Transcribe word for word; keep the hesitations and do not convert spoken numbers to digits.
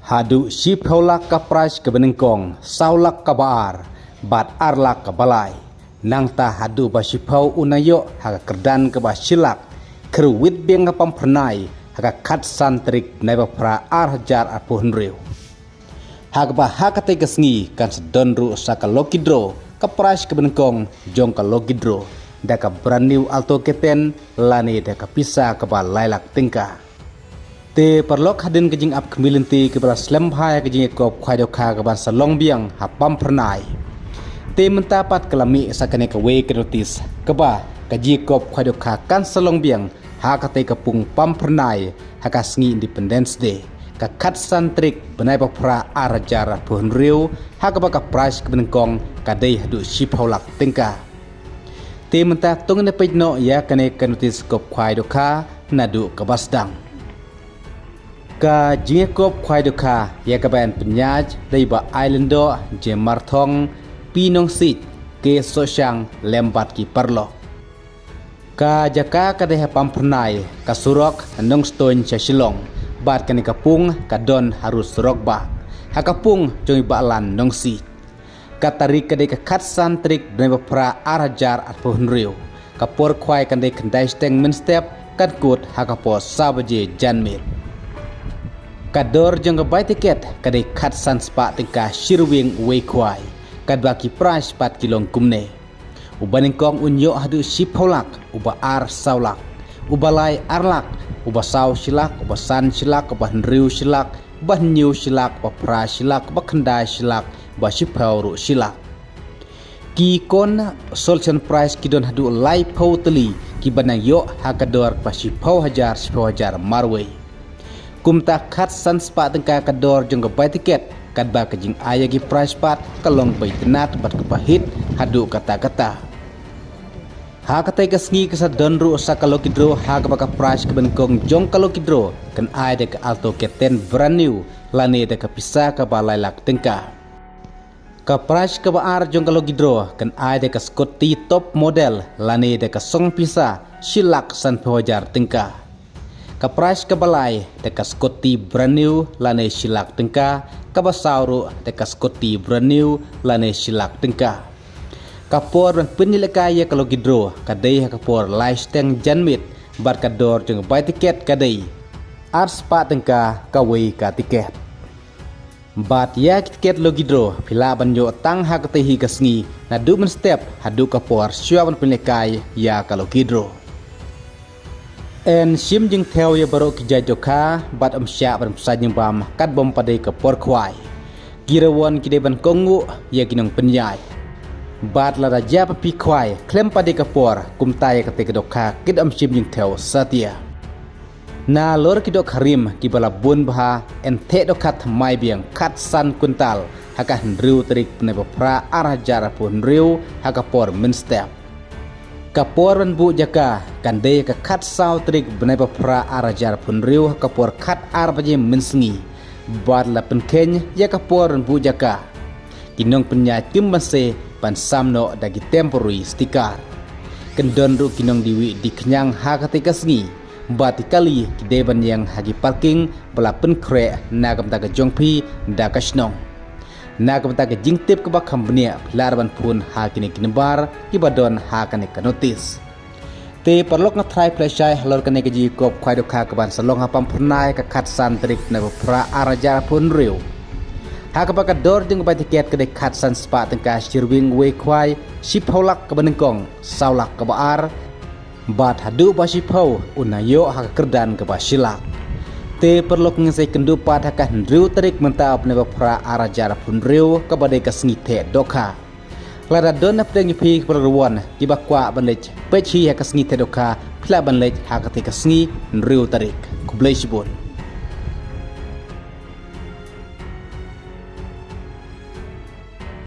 Haduh shiphew lak ka prize kaba nyngkong, saw lak kaba ar, bad ar lak kaba lai. Nangta haduh ba shiphew u nang ïoh ha ka kyrdan kaba shi lak, kyrwit biang ka pamphyrnai ha ka khatsan tarik bnai ba phra ar hajar arphew hynriew. Ha kaba ha katei ka sngi kan sa don ruh sa ka lucky draw, ka prize kaba nyngkong jong ka lucky draw, da ka brand new Alto K ten lane da ka pisa kaba lai lak tyngka. Te paralok, hadien ka jingap khmih lynti kaba la slem bha ïa ka jingïakop khwai dohkha kaban sa long biang ha pamphyrnai. Te mynta pat ka la mih sa kane kawei ka notice kaba ka jingïakop khwai dohkha kan sa long biang ha katei ka pung pamphyrnai ha ka sngi Independence Day, ka khatsan tarik bnai ba phra ar hajar arphew hynriew, ha kaba ka prize kaba nyngkong ka dei haduh shiphew lak tyngka. Te mynta to ngin ïa peit noh ïa kane ka notice kop khwai dohkha naduh kaba sdang. Ka jingïakop khwai dohkha ïa kaba yn pynïaid dei Bah Ailyndok J Marthong, P Nongsiej, K Sohshang lem bad ki paralok. Ka jaka ka dei ha pamphyrnai ka surok Nongstoiñ sha Shillong, bad kane ka pung ka don harud surok bah, ha ka pung jong i Bah Lan Nongsiej. Ka tarik ka dei ka khatsan tarik bnai ba phra ar hajar arphew hynriew. Ka por khwai kan dei khyndai shiteng mynstep, kan kut ha ka por saw baje janmiet. Ka dor jong ka bai tiket ka dei khatsan spah tyngka shi rwiang uwei khwai, katba ki prize pat ki long kumne: uba nyngkong un ïoh haduh shiphew lak, uba ar saw lak, uba lai ar lak, uba saw shi lak, uba san shi lak, uba hynriew shi lak, ba hynñiew shi lak, ba phra shi lak, ba khyndai shi lak, ba shiphew ruh shi lak. Ki consolation prize ki don haduh laiphew tylli kiba nang ïoh ha ka dor ba shiphew hajar, shiphew hajar marwei. Kumta khatsan spah tyngka ka dor jong ka bai tiket, katba ka jingai ïa ki prize pat ka long ba itynnad bad kaba hit haduh katta katta. Ha katei ka sngi ka sa don ruh sa ka lucky draw, ha kaba ka prize kaba nyngkong jong ka lucky draw kan ai da ka Alto K ten brand new lane da ka pisa kaba lai lak tyngka. Ka prize kaba ar jong ka lucky draw kan ai da ka scooty top model lane da ka song pisa shi lak sanphew hajar tyngka. Ka prize kaba lai da ka scooty brand new lane shi lak tyngka, kaba saw ruh da ka scooty brand new lane shi lak tyngka. Ka por ban pynïalehkai ïa ka lucky draw ka dei ha ka por lai shiteng janmiet, bad ka dor jong ka bai tiket ka dei ar spah tyngka kawei ka tiket. Bad ïa ki tiket lucky draw phi lah ban ïoh tang ha katei hi ka sngi naduh mynstep haduh ka por shuwa ban pynïalehkai ïa ka lucky draw. Yn shim jingthew ïa baroh ki jait dohkha bad ym shah ban pynshai jingbam katba ym pat dei ka por khwai. Ki rawon ki dei ban kohnguh ïa ki nongpynïaid. Bad lada jia pat phi khwai khlem pat dei ka por, kumta ïa katei ka dohkha kin ym shim jingthew satia. Nalor ki dohkha rim kiba la bun bha, yn theh dohkha thymmai biang khatsan kwintal ha ka hynriew tarik bnai ba phra ar hajar arphew hynriew ha ka por mynstep. Ka por ban buh jaka kan dei ka khatsaw tarik bnai ba phra ar hajar arphew hynriew ha ka por khatar baje mynsngi. Bad la pynkheiñ ïa ka por ban buh jaka, ki nongpynïaid kim banse ban sam noh da ki temporary sticker. Kin don ruh ki nongdie wieh die khñiang ha katei ka sngi. Bad ki kali ki dei ban ïeng ha ki parking ba la pynkhreh na ka bynta ka jong phi da ka shnong. Na ka bynta ka jingtip kaba kham bniah phi lah ruh ban phone ha kine ki nambar kiba don ha kane ka notice. Te paralok, nga tharai phi la shai halor kane ka jingïakop khwai dohkha kaban sa long ha pamphyrnai ka khatsan tarik bnai ba phra ar hajar arphew hynriew. Ha kaba ka dor jong ka bai tiket ka dei khatsan spah tyngka shi rwiang uwei khwai, shiphew lak kaba nyngkong, saw lak kaba ar, bad haduh ba shiphew un nang ïoh ha ka kyrdan kaba shi lak. Te paralok, ngin sa ïakynduh pat ha ka hynriew tarik mynta bnai ba phra ar hajar arphew hynriew kaba dei ka sngi theh dohkha. Lada don napdeng ïa phi ki paralok rawon kiba kwah ban leit peit hi ha ka sngi theh dohkha, phi lah ban leit ha katei ka sngi hynriew tarik. Khublei shibun.